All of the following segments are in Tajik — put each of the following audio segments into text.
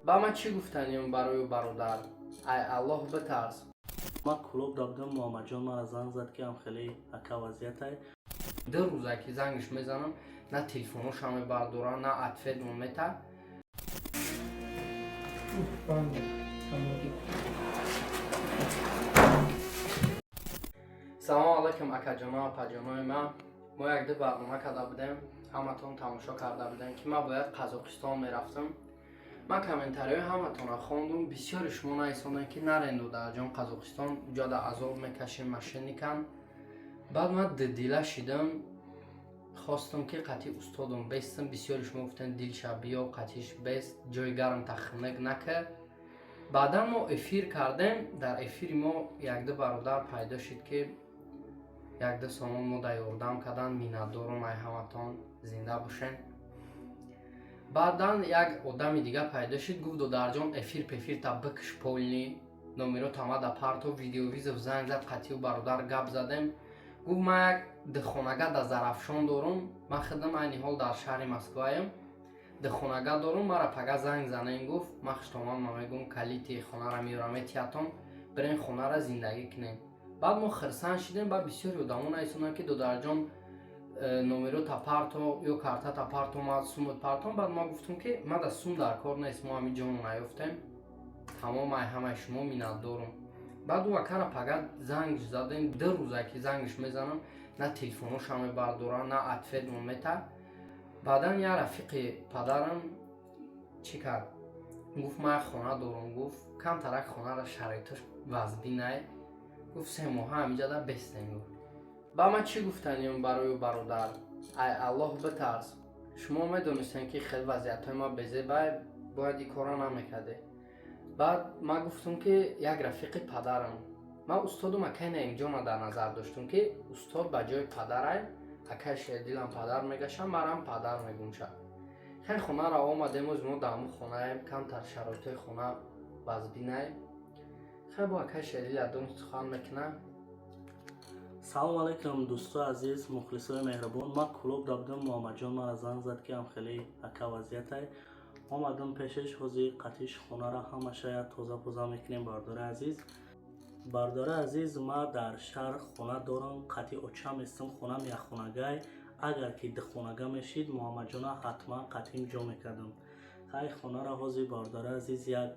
Ба ман чӣ гуфтанем барои бародар? Ай Аллоҳ битарс. Ман клуб дабудам, Муҳаммадҷон мара занг зад, ки ам хеле ака вазъиятай. Ду рӯза ки зангш мезанам, на телефоношам мебардора, на ответ мета. Салому алайкум, акаҷоно, апаҷонои ман. Мо якду барнома карда будем, ҳаматон тамошо карда будем, ки ман бояд Қазоқистон мерафтам. Ман комментариҳои ҳаматонро хондум. Бисёри шумо наисондем, ки нарен, додарҷон, Қазоқистон, уҷода азоб мекашем, мошенникан. Баъд ман дуддила шидам, хостум, ки қатъи устодам бестам. Бисёри шумо гуфтем: «Дилша биё, қатъиш бест, ҷои гарм тахнак накар». Баъдан мо эфир кардем. Дар эфири мо якду бародар пайдо шид, ки якду сомон мо да ёрдам кардан. Миннатдорум ай ҳаматон, зинда бошен. Баъдан як одами дига пайдо шид, гуфт: «Додарҷон, эфир пефирта бикш, полный номеро тамада парто». Видеовызов занг зад, қатъиу бародар гап задем. Гуфт: «Ман як духонага дар Зарафшон дорум, ман худам айни ҳол дар шаҳри Москваем, духонага дорум, мара пага занг занем». Гуфт: «Ман хуштоман, ма мегӯм, калити хонара меёрам, метиятон, бирен хонара зиндагӣ кунем». Баъд мо хирсанд шидем. Баъд бисёри одамо наисонанд, ки: «Додарҷон, номерота парто ё картата парто, ма сумут партом». Баъд ма гуфтум, ки ма да сум дар кор нест, мо ҳамин ҷоно наёфтем, тамом, ай ҳамаи шумо миннатдорум. Баъд ӯ акара пага занг задем. Ду рӯза ки зангш мезанам, на телефоношам мебардора, на ответ мета. Баъдан як рафиқи падарам чӣ кард? Гуфт: «Ман як хона дорум». Гуфт: «Камтарак хонара шароиташ вазбинай». Гуфт: «3 моҳа ҳамиҷада бестем». Гуфт: «Ба ман чӣ гуфтанем барои бародар? Ай Аллоҳ битарс. Шумо медонистем, ки хел вазъиятҳои ма безебай, бояд ин корро намекардед». Баъд ман гуфтум, ки як рафиқи падарам, ман устодум акай Наимҷонро дар назар доштум, ки устод ба ҷои падарай, акай Шердилам падар мегашам, марам падар мегумша. Хеле хонаро омадем, оз мо дар ҳамун хонаем, камтар шароитҳои хона вазбинай. Хеле бо акай Шердил адом сухан мекунам. Салому алайкум, дӯстои азиз, мухлисои меҳрубон. Ман клуб дабудам, Муҳаммадҷон мара занг зад, ки ам хеле ака вазъиятай. Омадам пешеш, ҳозир қатиш хонара ҳамаша тоза поза мекунем. Бародари азиз, бародари азиз, ма дар шаҳр хона дорам, қатъи очам истам, хонам якхонагай. Агар ки духонага мешид, Муҳаммадҷона ҳатман қатъим ҷо мекардам. Хай, хонара ҳозир, бародари азиз, як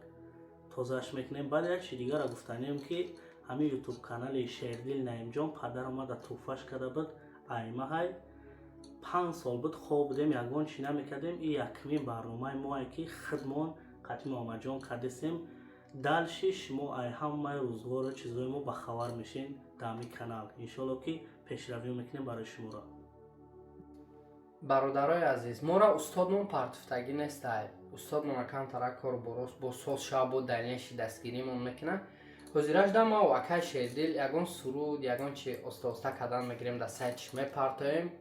тозааш мекунем. Баъд як чи дигара гуфтанем, ки ҳамин ютуб канали Шердил Наимҷон падарам ма да туҳфаш карда буд. Аймаҳай 5 сол буд хоб будем, ягон чӣ намекардем. И якумин барномаи моае, ки худмон қатъи Муҳаммадҷон кардесем. Дальше шумо ай ҳамаи рӯзгору чизҳои мо бахабар мешен дар ҳамин канал. Иншоалло, ки пешравӣ мекунем барои шуморо. Бародарои азиз, моро устодмон партуфтагӣ нестай. Устодмона камтара кор борос бо соз шава, бо дальнейший дастгиримон мекунад. Ҳозиражда ма акай Шердил ягон суруд, ягон чи оста-оста кардан мегирем, дар сайтиш мепартоем.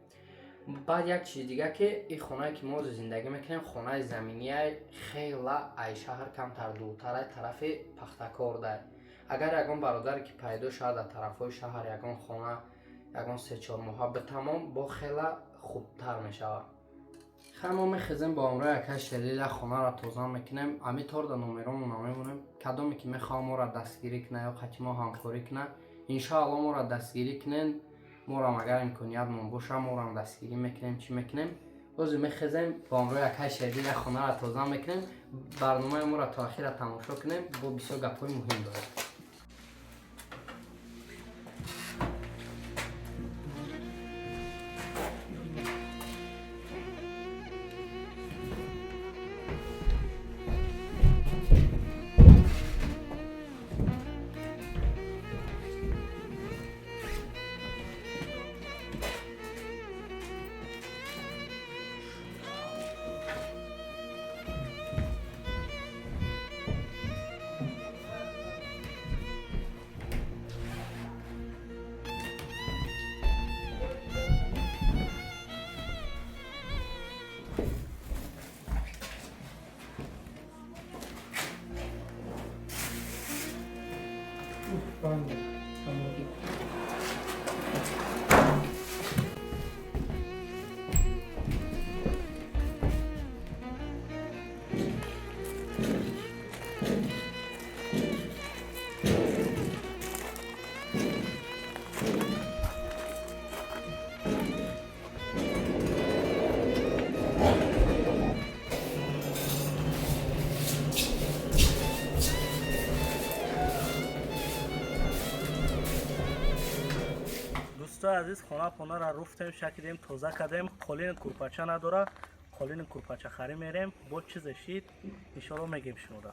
Баъд як чизи дига, ки ин хонае, ки мо ҳозир зиндагӣ мекунем, хонаи заминияй, хела ай шаҳр камтар дуртарай, тарафи Пахтакордай. Агар ягон бародаре ки пайдо шавад дар тарафҳои шаҳр, ягон хона, ягон 3-4 моҳа битамом, бо хела хубтар мешавад. Хай, мо мехезем, бо ҳамроҳи акай Шердил як хонаро тоза мекунем. Ами торда номеромона мемонем. Кадоме ки мехоҳам моро дастгирӣ кунад ё қатъи мо ҳамкорӣ кунад, иншоалло, моро дастгирӣ кунен. Морам агар имкониятмон боша, морам дастгирӣ мекунем. Чӣ мекунем? Ҳозир мехезем, бо ҳамроҳи акай Шердил як хонаро тоза мекунем. Барномаи моро то ахира тамошо кунем, бо бисёр гапҳои муҳим дорем. Дӯстои азиз, хона хонара руфтем, шакидем, тоза кардем. Қолини курпача надора, қолини курпачахарӣ мерем. Бо чизе шид, иншоалло, мегем шумода.